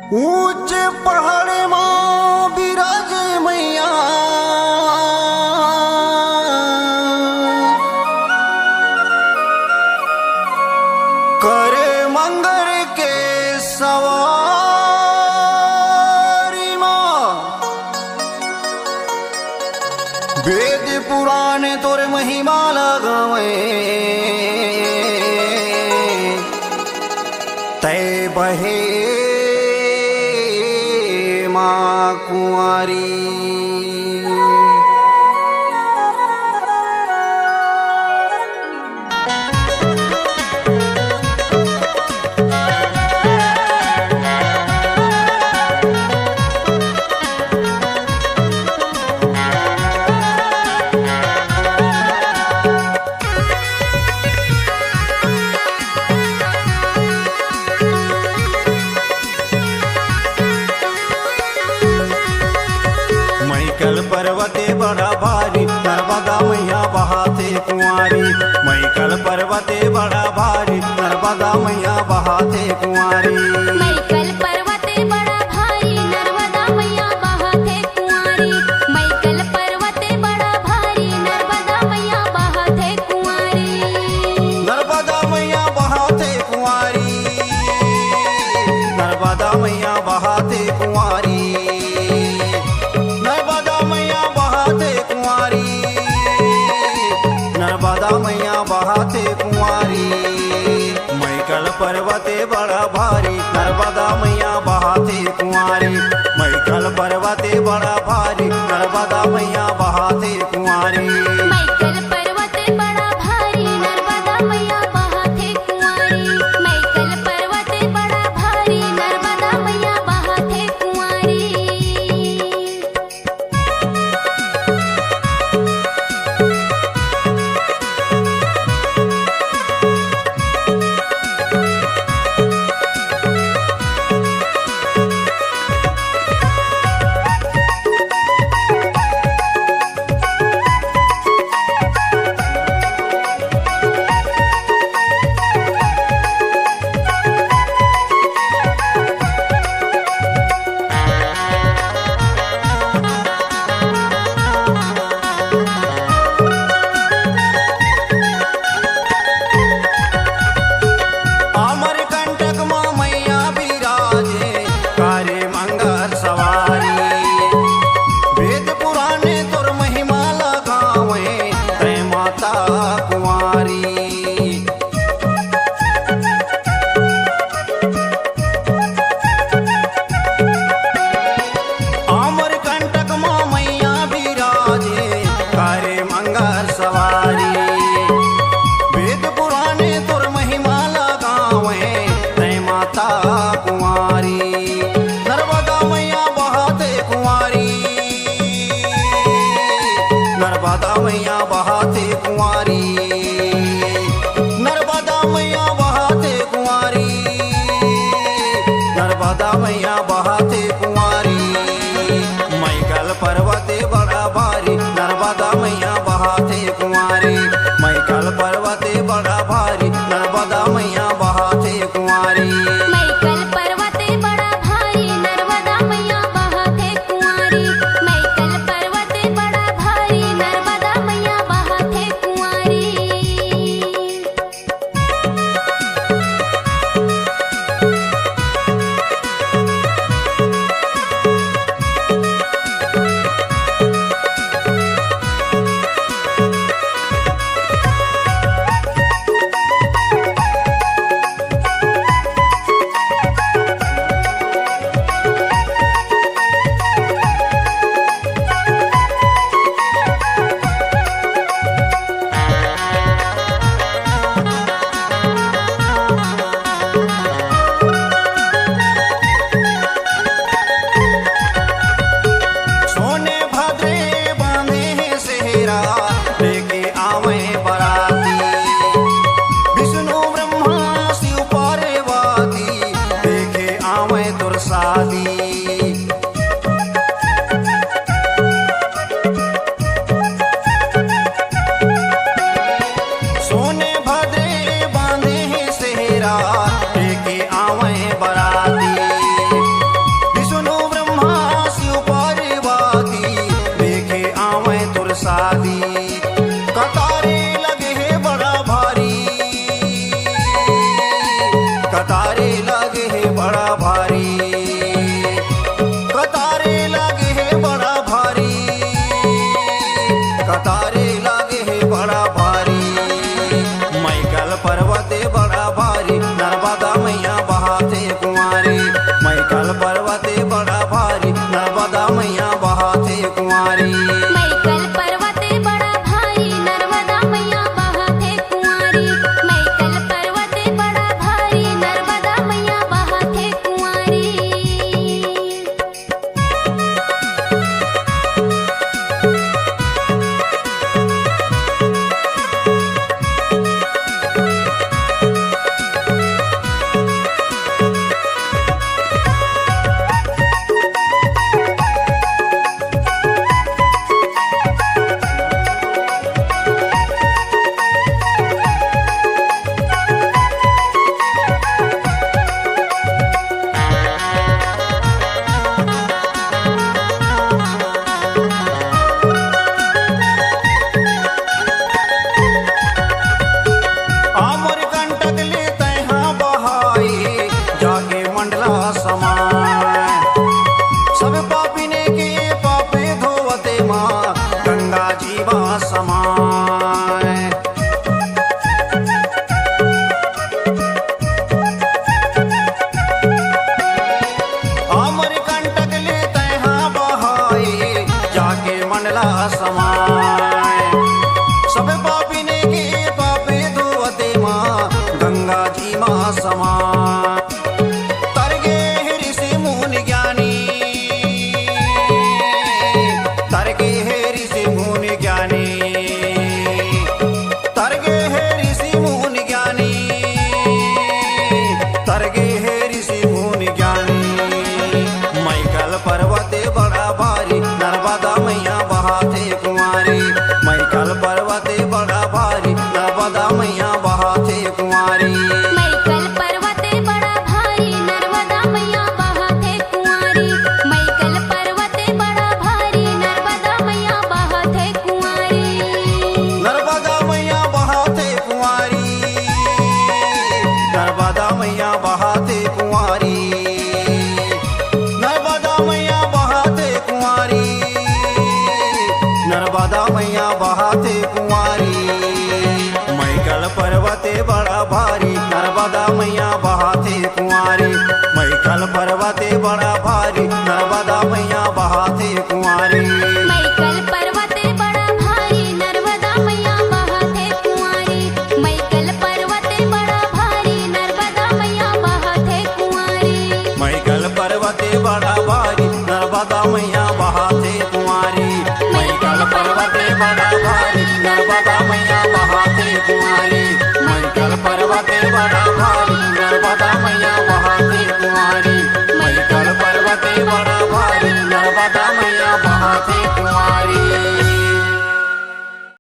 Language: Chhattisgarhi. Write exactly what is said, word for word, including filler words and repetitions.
ऊंच पहाड़ मा बिराजे मैया, करे मंगर के सवारी मा। वेद पुराण तोर महिमा ला गावैं, तैं बहे माँ कुंवारी। मैकल पर्वते बड़ा भारी, नर्मदा मैया बहाथे कुंवारी। मैकल पर्वते बड़ा भारी, नर्मदा मैया बहाथे कुंवारी। मैकल पर्वते बड़ा भारी, नर्मदा मैया बहाथे कुंवारी। मैकल पर्वते बड़ा भारी, नर्मदा मैया बहाथे कुंवारी। नर्मदा मैया बहाथे कुंवारी, नर्मदा मैया बहाथे कुंवारी। नर्मदा मैया बहाथे कुंवारी, नर्मदा मैया बहाथे कुंवारी। मैकल पर्वते बड़ा भारी, नर्मदा मैया बहाथे कुंवारी। मैकल पर्वते बड़ा भारी, नर्मदा मैया बहाथे कुंवारी। मैकल पर्वते बड़ा भारी, नर्मदा मैया बहाथे कुंवारी। मैकल पर्वते बड़ा भारी, नर्मदा मैया बहाथे कुंवारी। अमरकंटक मा मैया बिराजे, करे मंगर सवारी। वेद पुराण तोर महिमा ला गावैं, तैं माता कुंवारी। अमरकंटक मा मैया बिराजे, करे मंगर सवारी। वेद पुराण तोर महिमा ला गावैं, तैं माता कुंवारी। नर्मदा मैया बहाथे कुंवारी, नर्मदा मैया बहाथे कुंवारी। नर्मदा मैया बहाथे कुंवारी, नर्मदा मैया बहाथे कुंवारी। मैकल पर्वते बड़ा भारी, नर्मदा मैया बहाथे कुंवारी। मैकल पर्वते बड़ा भारी, नर्मदा मैया बहाथे कुंवारी। मैकल पर्वते बड़ा भारी, नर्मदा मैया बहाथे कुंवारी। मैकल पर्वते बड़ा भारी, नर्मदा मैया बहाथे कुंवारी। कतारे लगे हे बड़ा भारी, कतारे लगे हे बड़ा भारी, कतारे लगे हे बड़ा भारी। मैकल पर्वते बड़ा भारी, नर्मदा मैया बहाथे कुंवारी। मैकल पर्वते बड़ा भारी, नर्मदा मैया बहाथे कुंवारी। मैकल पर्वते बड़ा भारी, नर्मदा मैया बहाथे कुंवारी। मैकल पर्वते बड़ा भारी, नर्मदा मैया बहाथे कुंवारी। आमर कंटक ले तैहा बहाई, जाके मंडला समाय। सब पापिने के पापे धोवते माँ, गंगा जी मा समाय। आमर कंटक ले तैहा बहाई, जाके मंडला समाय। सब पापिने के पापे धोवते माँ, गंगा जी मा समाय। तरगे हे ऋषि मुनि ज्ञानी, तरगे हे ऋषि मुनि ज्ञानी, तरगे हे ऋषि मुनि ज्ञानी, तरगे हे ऋषि मुनि ज्ञानी। मैकल पर्वते बड़ा भारी, नर्मदा मैया बहाथे कुंवारी। मैकल पर्वते बड़ा भारी, नर्मदा मैया बहाथे कुंवारी। मैकल पर्वते बड़ा भारी, नर्मदा मैया बहाथे कुंवारी। मैकल पर्वते बड़ा भारी, नर्मदा मैया बहाथे कुंवारी। नर्मदा मैया बहाथे कुंवारी, नर्मदा मैया बहाथे कुंवारी। नर्मदा मैया बहाथे कुंवारी, नर्मदा मैया बहाथे कुंवारी। मैकल पर्वते बड़ा भारी, नर्मदा मैया बहाथे कुंवारी। मैकल पर्वते बड़ा भारी, नर्मदा मैया बहाथे कुंवारी। मैकल पर्वते बड़ा भारी, नर्मदा मैया बहाथे कुंवारी। मैकल पर्वते बड़ा भारी, नर्मदा मैया बहाथे कुंवारी। मैकल पर्वते बड़ा भारी, नर्मदा मैया बहाथे कुंवारी। मैकल पर्वते बड़ा भारी, नर्मदा मैया बहाथे कुंवारी। मैकल पर्वते बड़ा भारी, नर्मदा मैया बहा